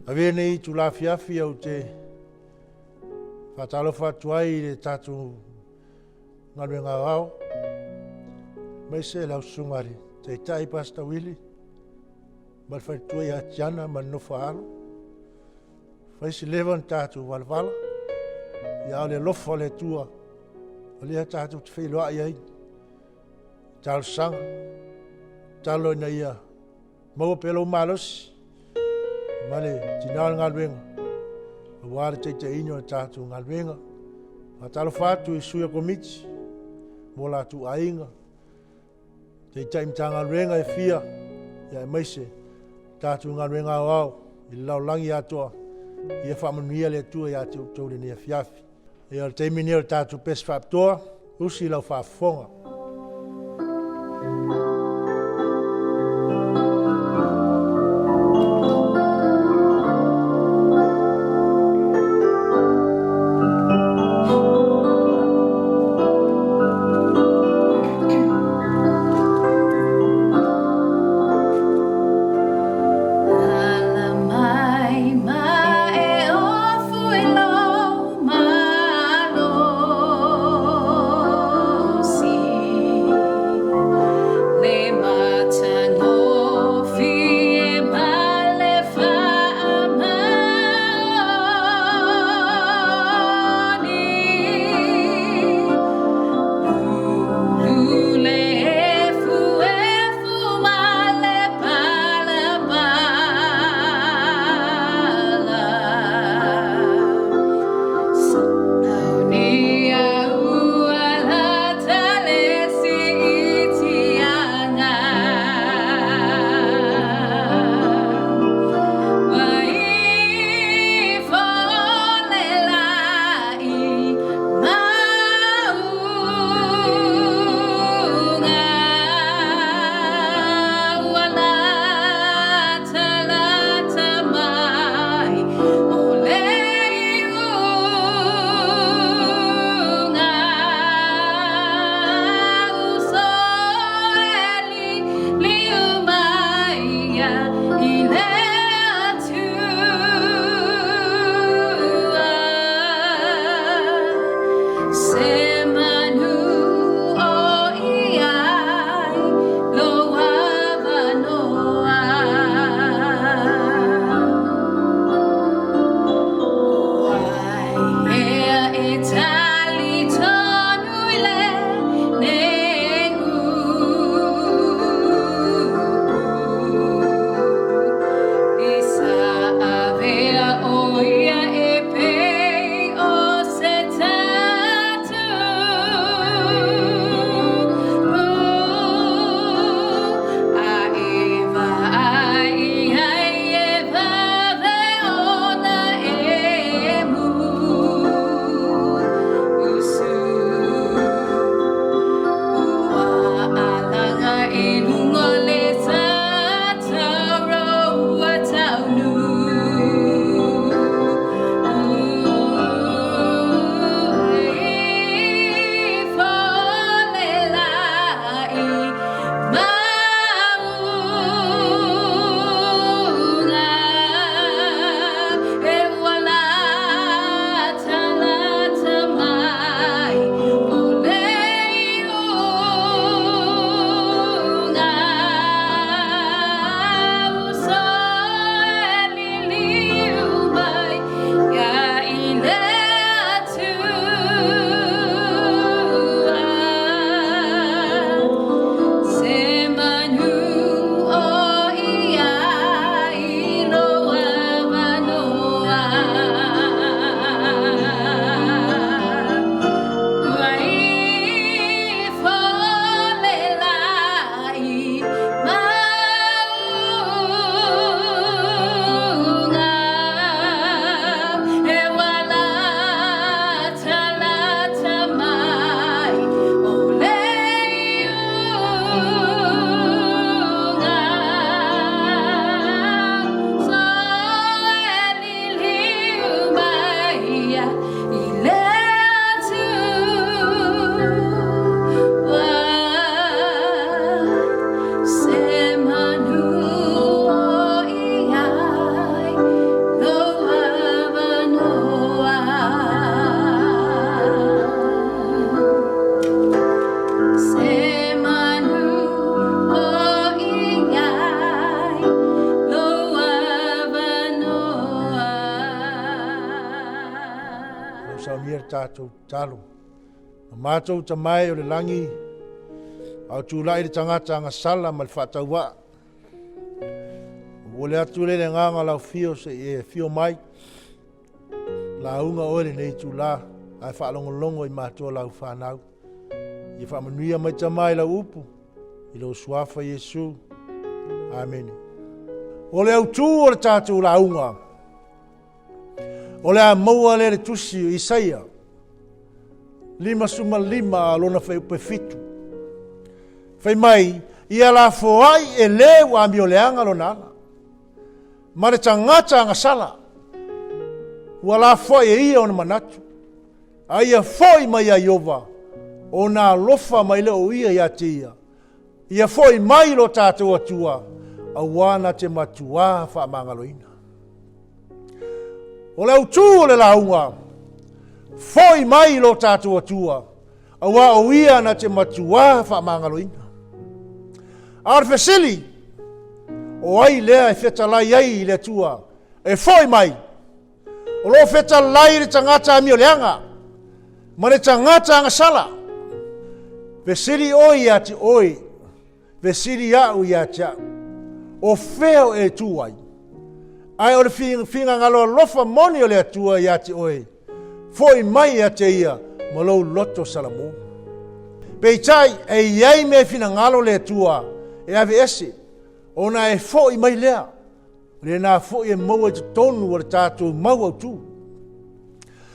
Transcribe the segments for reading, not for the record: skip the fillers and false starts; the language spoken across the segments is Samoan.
Avea lenei itula afiafi ou te faatalofa atu ai i le tatou galuega aoao, aemaise lau susuga i le Taitai Pastor Willie ma le faletua ia Tiana ma le nofo a alo. Fai si leva ona tatou valavala, ia a o le alofa o le Atua o lea tatou te feiloai ai. Talosaga, tatalo ina ia maua pea lou malosi ma le tina o le galuega aua le taitaiina o le tatou galuega. Faatalofa atu i sui o Komiti mo latou aiga, Taitai Matagaluega e fia, ia aemaise tatou galuega aoao i le lalolagi atoa. Ia faamanuia le Atua ia te outou i lenei afiafi. Ia o le taimi lenei o le tatou pese faapitoa, usi lau faafofoga. Ala mai ma e ofu i lou malosi. tatou tatalo. O matou Tama e o le lagi, a o tulai le tagata agasala ma le faatauvaa. Momoli atu lea le agaga o lau afio se i e afio mai. Lauga oe lenei itula, ae faalogologo i matou lau fanau. Ia faamanuia mai Tama i lau upu, i lou suafa Iesu. Amene. O le autu o le tatou lauga, o le a maua lea le tusi o Isaia, 55 a lona fuaiupu e 7. Fai mai, ia lafoai e le ua amioleaga lona ala, ma le tagata agasala, ua lafoai e ia ona manatu, a ia foi mai ia Ieova, ona alofa mai lea o ia ia te ia, ia foi mai lo tatou Atua, auā na te matuā faamagaloina. O le autū o le lauga, foi mai lo tatou Atua, auā o ia na te matuā faamagaloina. A o le fesili, o ai lea e fetalai ai i le Atua e foi mai? O lo o fetalai le tagata amioleaga ma le tagata agasala. Fesili oe ia te oe, Fesili au ia te au, o fea o e tu ai? Ae o le finagalo alofa moni o le Atua ia te oe, foi mai ia te ia ma lou loto salamo. Peitai, e i ai mea e finagalo le Atua e aveese, ona e foi mai lea, o lena foi e maua i totonu o le tatou mau autu.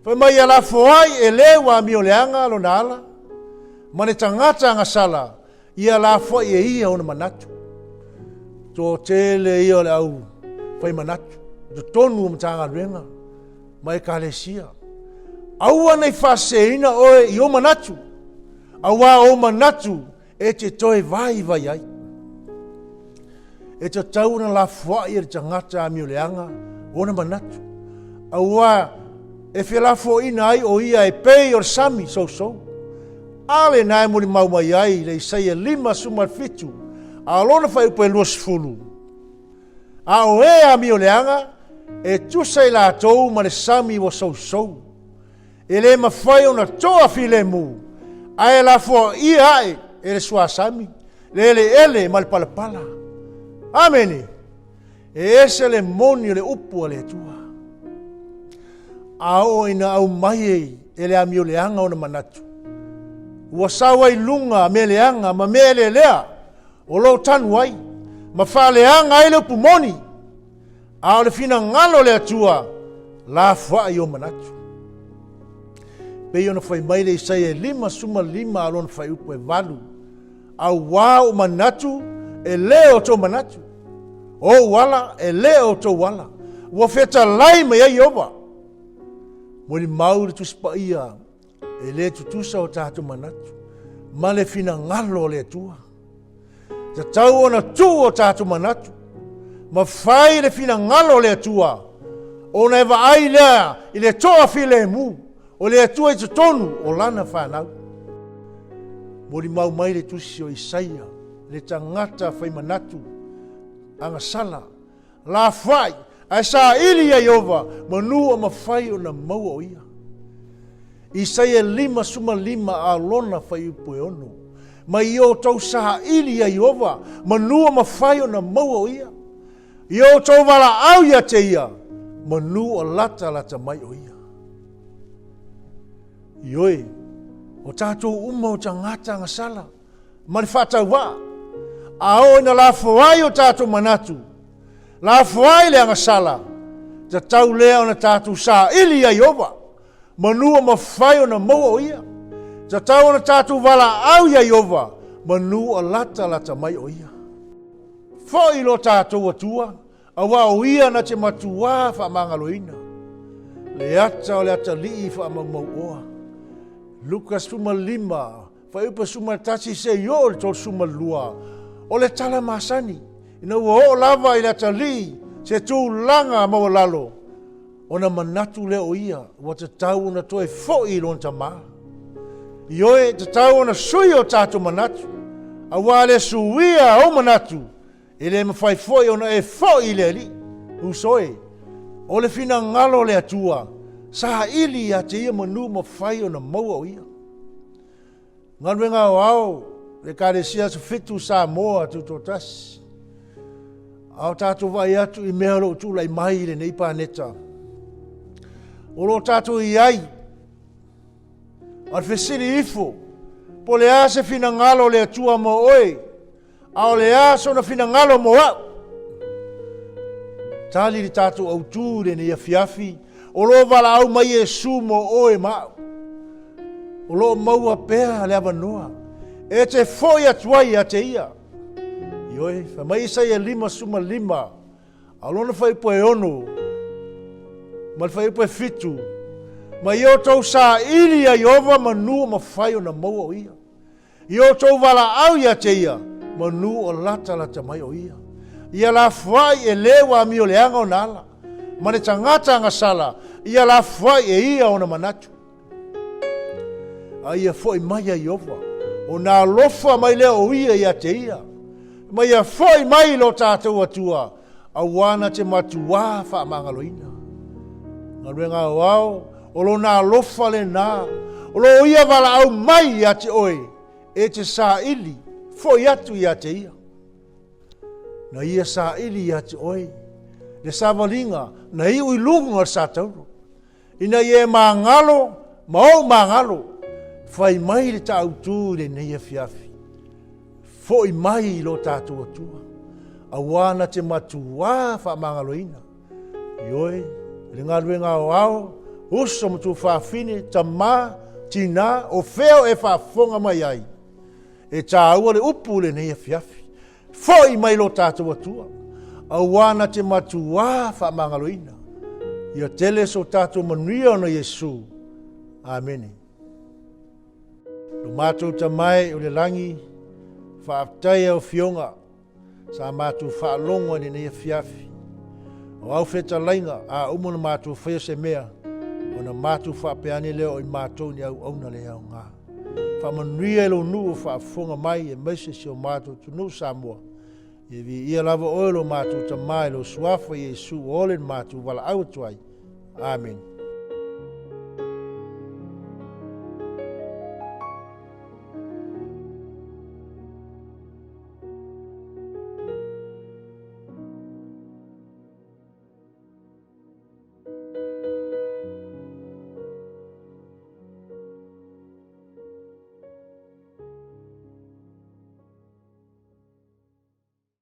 Fai mai ia lafo ai e le ua amioleaga lona ala, ma le tagata agasala, Ia lafoai e ia ona manatu. Toatele ia o le au fai manatu i totonu o Matagaluega ma Ekalesia. Aua ne i faaseseina oe i ou manatu, auā ou manatu e te toe vaivai ai. E tatau ona lafoai e le tagata amioleaga ona manatu, auā e felafoaiina ai o ia e pei o le sami sousou. A lena e molimau mai ai le Isaia 57, a o lona fuaiupu e 20, A o e amioleaga, e tusa i latou ma le sami ua sousou. E le mafai ona toa filemu, ae lafoaia ae e le suasami, le eleele ma le palapala. Amene. E ese le moni o le upu a le Atua. A oo ina aumai ai e le amioleaga ona manatu, ua sau ai luga mea leaga ma mea elelea o lo o tanu ai, ma faaleaga ai le upu moni, a o le finagalo o le Atua, lafoai ou manatu. Pei ona fai mai le Isaia e 55 a lona fuaiupu e 8, Auā ou manatu e le o outou manatu, o ou ala e le o outou ala, ua fetalai mai ai Ieova. Molimau le Tusi Paia e le tutusa o tatou manatu ma le finagalo o le Atua. Tatau ona tuu o tatou manatu ma fai le finagalo o le Atua, ona e vaai lea i le toafilemu o le Atua i totonu o lana fanau. Molimau mai le tusi o Isaia, le tagata fai manatu, agasala, lafoai, ae saili ia Ieova, manu o mafai ona maua o ia. Isaia 55 a lona fuaiupu e 6. Mai i outou saili ia Ieova, manu o mafai ona maua o ia. I outou valaau ia te ia, manu o latalata mai o ia. Ioe, o tatou uma o tagata agasala ma le faatauvaa, a oo ina lafoai o tatou manatu, lafoai le agasala, tatau lea ona tatou saili ia Ieova, manu o mafai ona maua o ia. Tatau ona tatou valaau ia Ieova, manu o latalata mai o ia. Foi lo tatou Atua, Auā o ia na te matuā faamagaloina le ata o le atalii faamaumauoa. Luka 15, fuaiupu 11 seia oo i le 32, o le tala masani, ina ua oo lava i le atalii se tulaga maualalo, ona manatu lea o ia ua tatau ona toe foi i lona tamā. Ioe, tatau ona sui o tatou manatu, auā le suia ou manatu, E le mafai foi ona e foi i le Alii. Uso e, o le finagalo o le Atua, Saili ia te ia manu mafai ona maua o ia. Galuega aoao, le Ekalesia Aso Fitu Samoa Tutoatasi. A o tatou vaai atu i mea o lo o tulai mai i lenei paneta. O lo o tatou i ai, a o le fesili ifo, po o le a se finagalo o le Atua mo oe, A o le a sona finagalo mo au? Tali le tatou autū i lenei afiafi, o lo o valaau mai Iesu mo oe ma au. O lo o maua pea le avanoa e te foi atu ai ia te ia. Ioe, fai mai Isaia 55, a o lona fuaiupu e 6 ma le fuaiupu e 7, ma ia outou saili ia Ieova manu o mafai ona maua o ia. I outou valaau ia te ia, manu o latalata mai o ia. Ia lafoai e le ua amio leaga ona ala, ma le tagata agasala, ia lafoai e ia ona manatu. A ia foi mai ia Ieova, ona alofa mai lea o ia ia te ia, ma ia foi mai lo tatou Atua, auā na te matuā faamagaloina. Galuega aoao, O lona alofa lena, o lo o ia valaau mai ia te oe, e te saili, foi atu ia te ia. Na ia saili ia te oe, le savaliga na iu i luga o le satauro, ina ia e magalo ma ou magalo, fai mai le taautū i lenei afiafi. Foi mai i lo tatou Atua, auā na te matuā faamagaloina. Ioe, le galuega aoao, uso ma tuafafine, tamā, tinā, o fea o e faafofoga mai ai, e tāua le upu i lenei afiafi. Foi mai lo tatou Atua, auā na te matuā faamagaloina. Ia tele so tatou manuia ona Iesu. Amene. Lo matou Tama e o le lagi, faafetai au Afioga, Sa matou faalogo i lenei afiafi. O au fetalaiga, a uma ona matou faia se mea, ona matou faapea ane lea o i matou ni auauna le aoga. Faamanuia i lou nuu o faafofoga mai aemaise si o matou atunuu Samoa. Ia viia lava oe lo matou Tama i lou Suafa Iesu ua ole na matou valaau atu ai. Amene.